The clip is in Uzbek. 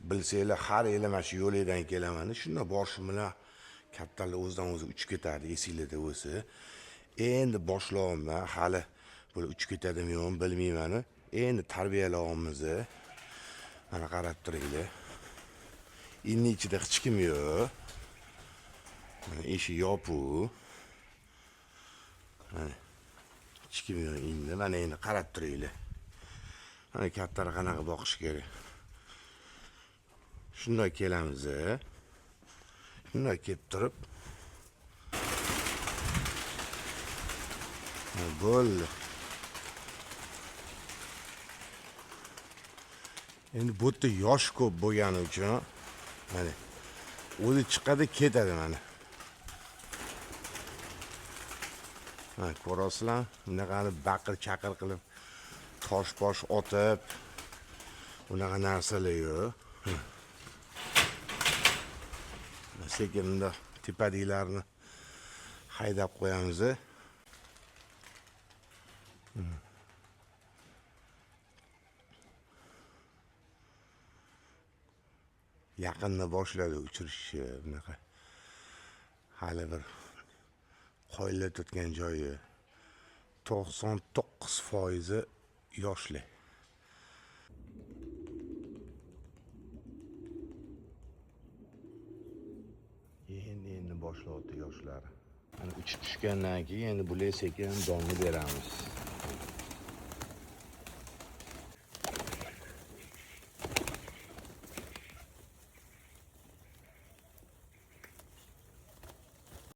Bilsanglar, har yili mana shu yo'ldan kelaman. Shunda borishim bilan kaptarlar o'zidan o'zi uchib ketadi, esinglarda bo'lsa. Endi boshlayapman, hali bular uchib ketadimi yo'qmi bilmayman. Endi tarbiyalayapmiz. Mana qarab turinglar. Inning ichida hech kim yo'q. Mana eshik yopiq. Mana hech kim yo'q endi. Mana endi qarab turinglar. Mana kaptar qanaqa boqish kerak. Shunday kelamiz. Shunday kelib turib bo'ldi. Endi bu yerda yosh ko'p bo'lgani uchun mana o'zi chiqadi, ketadi mana. Mana ko'rasizlar, bunaqa baqir chaqir qilib tosh bosh otib unaqa narsalar yo'q. Sekin bundoq tepadagilarni haydab qo'yamiz. Yaqinda boshladi uchirishni, bunaqa hali bir qoyillatayotgan joyi. 99% yoshlar. Endi boshlayapti yoshlar. Mana uchib tushgandan keyin endi bular sekin donni beramiz.